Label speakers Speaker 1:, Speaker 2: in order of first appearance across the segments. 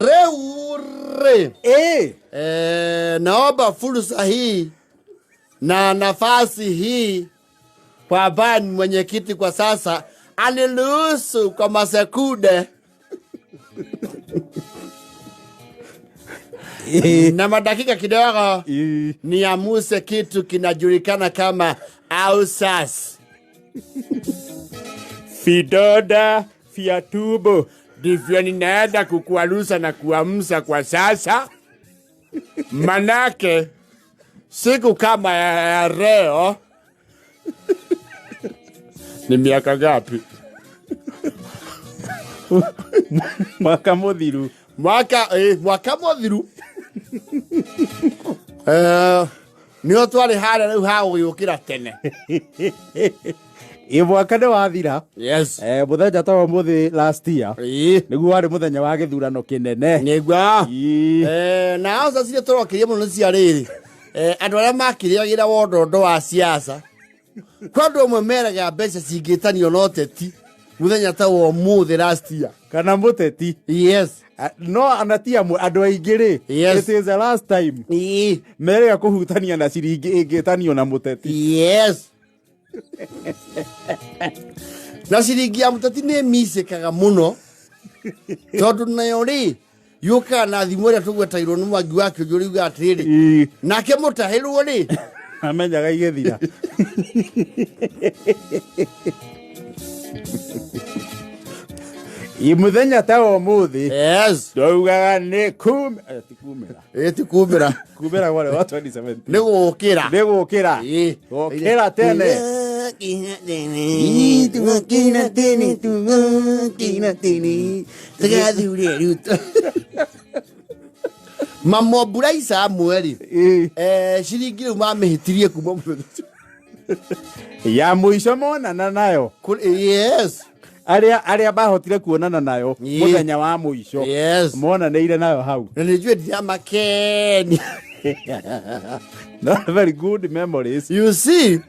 Speaker 1: Rĩu rĩ, naomba fursa hii na nafasi hii kwa ambaye ni mwenyekiti kwa sasa aniruhusu kwa masekunde na madakika kidogo niamuse kitu kinajulikana kama ausas.
Speaker 2: Vidonda vya tumbo.
Speaker 1: Ndivyo ninaenda kukuarusa na kuamsha kwa sasa, manake siku kama ya leo ni miaka ngapi?
Speaker 2: Mwaka mũthiru.
Speaker 1: Mwaka mũthiru. Nĩo twarĩ harĩa rĩu ha gũgĩũkĩra tene.
Speaker 2: Ĩ mwaka nĩ wathira.
Speaker 1: Yes.
Speaker 2: Mũthenya ta wa ũmũthĩ last year. Nĩguo warĩ mũthenya wa gĩthurano kĩnene.
Speaker 1: Nĩguo. Na aca ciria tũrokĩria mũno nĩ cia rĩrĩ. Andũ arĩa makĩrĩagĩra wondondo wa siasa. Kwa andũ amwe meraga mbeca cingĩtanio na ũteti mũthenya ta wa ũmũthĩ last year.
Speaker 2: Kana mũteti.
Speaker 1: Yes.
Speaker 2: No ana ti amwe, andũ aingĩ rĩ.
Speaker 1: Yes.
Speaker 2: It is the last time. Merĩga kũhutania na ciringi ĩngĩtanio na mũteti.
Speaker 1: Yes. Na ciringi ya mũteti nĩ micĩkaga mũno tondũ nayo rĩ yũkaga na thimũ ĩrĩa tũgwetairwo nĩ Mwangi wa Kĩũnjũ riuga atĩrĩrĩ, nake mũtahĩrwo rĩ
Speaker 2: amenyaga igĩthira. Ĩ mũthenya ta wa ũmũthĩ.
Speaker 1: Yes.
Speaker 2: Twaugaga nĩ ti kumĩra.
Speaker 1: Ĩ ti kumĩra.
Speaker 2: Kumĩra kwarĩ wa 2017.
Speaker 1: Nĩ gũkĩra.
Speaker 2: Nĩ gũkĩra.
Speaker 1: Ĩ.
Speaker 2: Gũkĩra tene.
Speaker 1: Tũgũkĩra tũgũkĩra tene, tũgũkĩra tene. Tũgathure Ruto. Mamoburaisa amwe rĩ. Ciringi rĩu mamĩhĩtirie kuma mũthenya.
Speaker 2: Ya mũico monana nayo.
Speaker 1: Yes.
Speaker 2: Arĩa mahotire kuonana nayo mũthenya wa mũico.
Speaker 1: Yes.
Speaker 2: Monanĩire nayo hau.
Speaker 1: Na nĩ njũĩ ndiramakenia.
Speaker 2: Not very good memories.
Speaker 1: You see,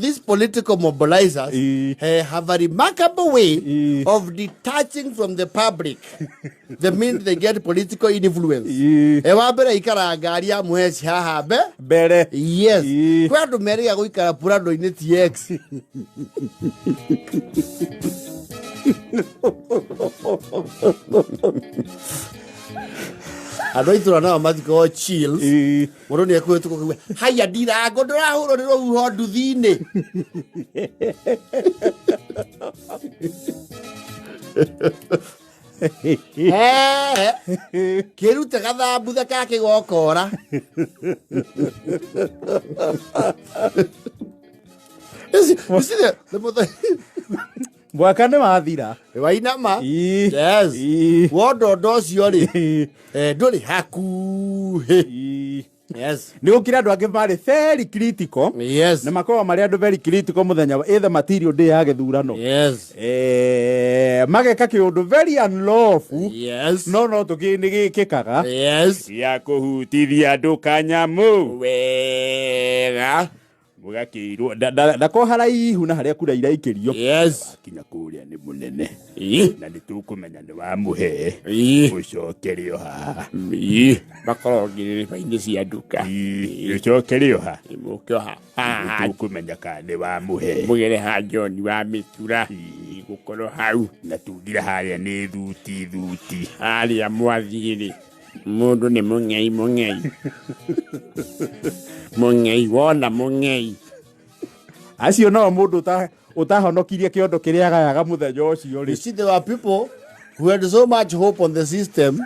Speaker 1: these political mobilizers have a remarkable way of detaching from the public the minute they get political influence. Wa mbere ikara ngari ya mũheci haha
Speaker 2: mbere.
Speaker 1: Yes. Kwĩ andũ merĩga gũikara Prado-inĩ TX. Andũ a itũra nao mathikorwo chills. Mũndũ nĩ ekũhĩtũka kuga, haya ndirango ndũrahũrwo nĩ rũhuho nduthi-inĩ. Kĩrute gathambutha ka kĩgokora. You see the mother-
Speaker 2: Mwaka nĩ wathira.
Speaker 1: Wainama. Yes. Wondondo ũcio rĩ, ndũrĩ hakuhĩ. Yes.
Speaker 2: Nĩ gũkira andũ angĩ marĩ very critical.
Speaker 1: Yes.
Speaker 2: Na makoragwo marĩ andũ very critical mũthenya wa either material day ya gĩthurano.
Speaker 1: Yes.
Speaker 2: Mageka kĩũndũ very unlawful.
Speaker 1: Yes.
Speaker 2: No, no, tũkĩ nĩ gĩkĩkaga.
Speaker 1: Yes.
Speaker 2: Ya kũhutithia andũ kanyamũ.
Speaker 1: Wega.
Speaker 2: Mũgakĩirwo, ndako haraihu na harĩa kura iraikĩrio.
Speaker 1: Yes.
Speaker 2: Kinya kũrĩa nĩ mũnene. Na nĩ tũkũmenya nĩ wamũhe. Ũcokerio haha.
Speaker 1: Makoragwo ngirĩrĩba-inĩ cia nduka.
Speaker 2: Ũcokerio ha.
Speaker 1: Mũke ha.
Speaker 2: Nĩ tũkũmenya kana nĩ wamũhe.
Speaker 1: Mũgere ha John wa mĩtura. Gũkorwo hau.
Speaker 2: Na tugire harĩa nĩ thuti thuti.
Speaker 1: Harĩa mwathiĩ-rĩ. Mũndũ nĩ mũng'ei mũng'ei. Mũng'ei wona mũng'ei.
Speaker 2: Acio no mũndũ ũtahonokirie kĩondo kĩrĩa agayaga mũthenya ũcio rĩ.
Speaker 1: You see, there were people who had so much hope on the system.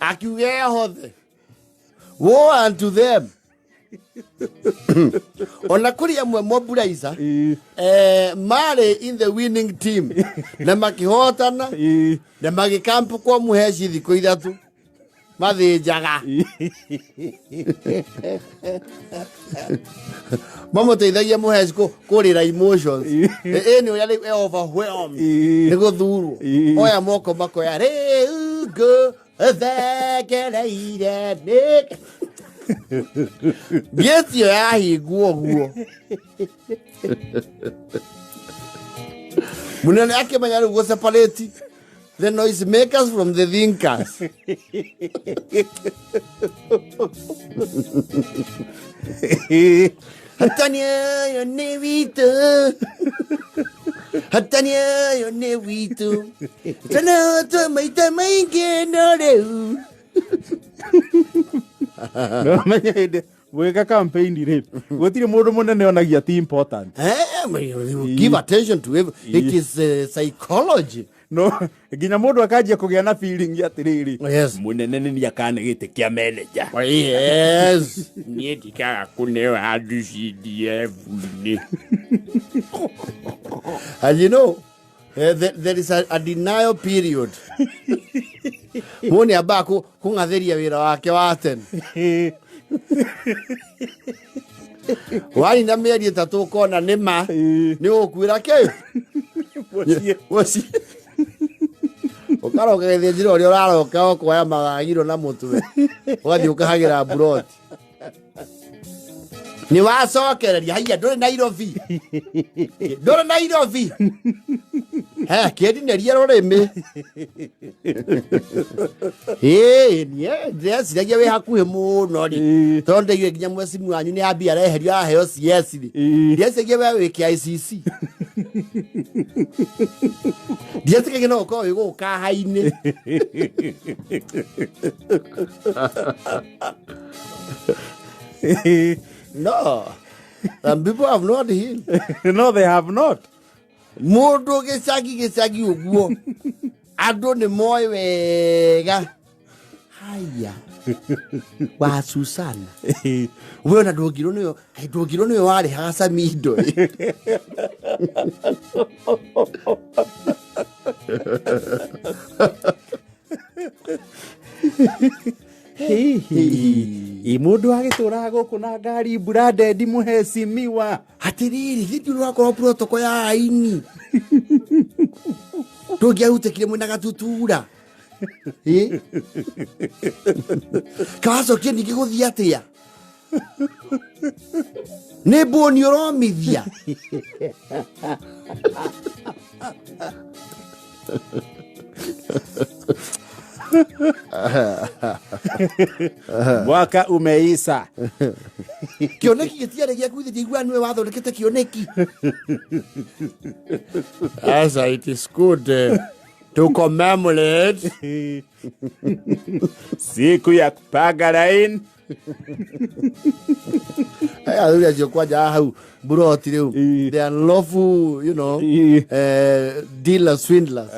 Speaker 1: Akiuga ehothe. Woe unto them. Ona kũrĩ amwe mobilizer, marĩ in the winning team na makĩhotana na magĩkampu kwa mũheci thikũ ithatũ mathĩnjaga. Mamũteithagia mũheci kũrĩra emotions. Nĩ ũrĩa rĩu e overwhelmed nĩ gũthurwo. Oya moko makoya rĩu ngũthengereire nĩ Gate ĩyo yahingwo ũguo. Mũnene akĩmenya rĩu gũ separate The noise makers from the thinkers. Hatani ũyũ nĩ witũ. Hatani ũyũ nĩ witũ. Tũnotwo maita maingĩ no rĩu.
Speaker 3: No menye hĩndĩ gwĩka campaign rĩ, gũtirĩ mũndũ mũnene onagia ti important.
Speaker 1: Give attention to it. It is psychology.
Speaker 3: No nginya mũndũ akanjia kũgĩa na feeling atĩrĩrĩ,
Speaker 1: Yes.
Speaker 2: Mũnene nĩ niĩ akane gĩtĩ kĩa manager.
Speaker 1: Yes.
Speaker 2: Niĩ ndikaga kũneo handũ CDF-inĩ.
Speaker 1: And you know, there is a denial period. Mũndũ nĩ ambaga kũng'athĩria wĩra wake wa tene. Warina mĩeri 3 ũkona nĩ ma, nĩ ũgũkuĩra kĩ?
Speaker 3: Mũciĩ.
Speaker 1: Mũciĩ. Ũkaroka gĩthĩnjĩro ũrĩa ũraroka ũkoya magagiro na mũtwe. Ũgathiĩ ũkahagĩra mburoti. Nĩ wacokereria haiya ndũrĩ Nairobi. Ndũrĩ Nairobi. He, kĩndinĩrie rũrĩmĩ. Ĩĩ, niĩ ndĩreciragia wĩ hakuhĩ mũno rĩ. Tondũ ndaiguire nginya mwecimu wanyu nĩ ambia areherio aheo CS rĩ. Ndĩreciragia we wĩ KICC. Ndietĩkagia no ũkorwo wĩ gũkũ kaha-inĩ. No. Some people have not healed.
Speaker 3: No, they have not.
Speaker 1: Mũndũ gĩcagi gĩcagi ũguo. Andũ nĩ moĩ wega. Haya. Wa Susana. We ona ndũngirwo nĩwe, kaĩ ndũngirwo nĩwe warĩhaga Samido ĩ.
Speaker 3: Hihi mũndũ agĩtũraga gũkũ na ngari branded mũhecimiwa.
Speaker 1: Atĩrĩrĩ, githĩ ũrakorwo protocol ya aini. Ndũngĩahutekire mwĩna gatutura. Ĩ? Kawacokia ningĩ gũthiĩ atĩa? Nĩ mbũni ũromithia.
Speaker 3: Mwaka umeisha.
Speaker 1: Kĩoneki gĩtiarĩ gĩaku ithe ndiaigua nĩwe wathondekete kĩoneki. Asa, it is good to commemorate
Speaker 2: Siku ya kupanga line.
Speaker 1: Athuri acio kwanja hau mburoti rĩu. They are lawful, you know, dealers, swindlers.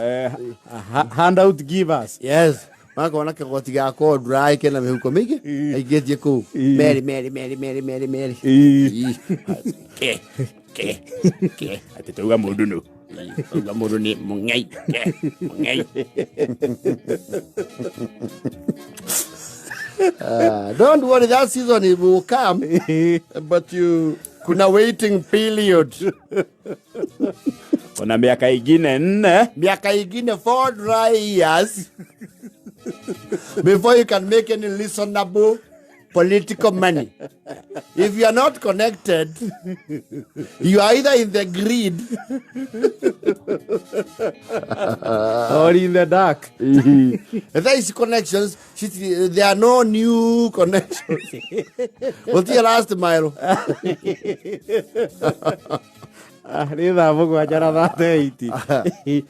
Speaker 3: Handout givers.
Speaker 1: Yes. Makona kagoti ga kondra kena mĩhuko mĩingĩ aingĩtie kũu. Meri meri meri meri meri meri.
Speaker 2: Ke, ke, ke. Atĩ tauga mũndũ nũ. Tauga mũndũ nĩ mũng'ei. Ke, mũng'ei.
Speaker 1: Don't worry, that season it will come, but you kuna waiting period.
Speaker 2: Kuna miaka ingine 4.
Speaker 1: Miaka ingine 4 dry years before you can make any reasonable political money. If you are not connected, you are either in the grid
Speaker 3: or in the dark.
Speaker 1: There is connections. There are no new connections. What's your last mile?
Speaker 3: Nĩ thaa mũgwanja na 38.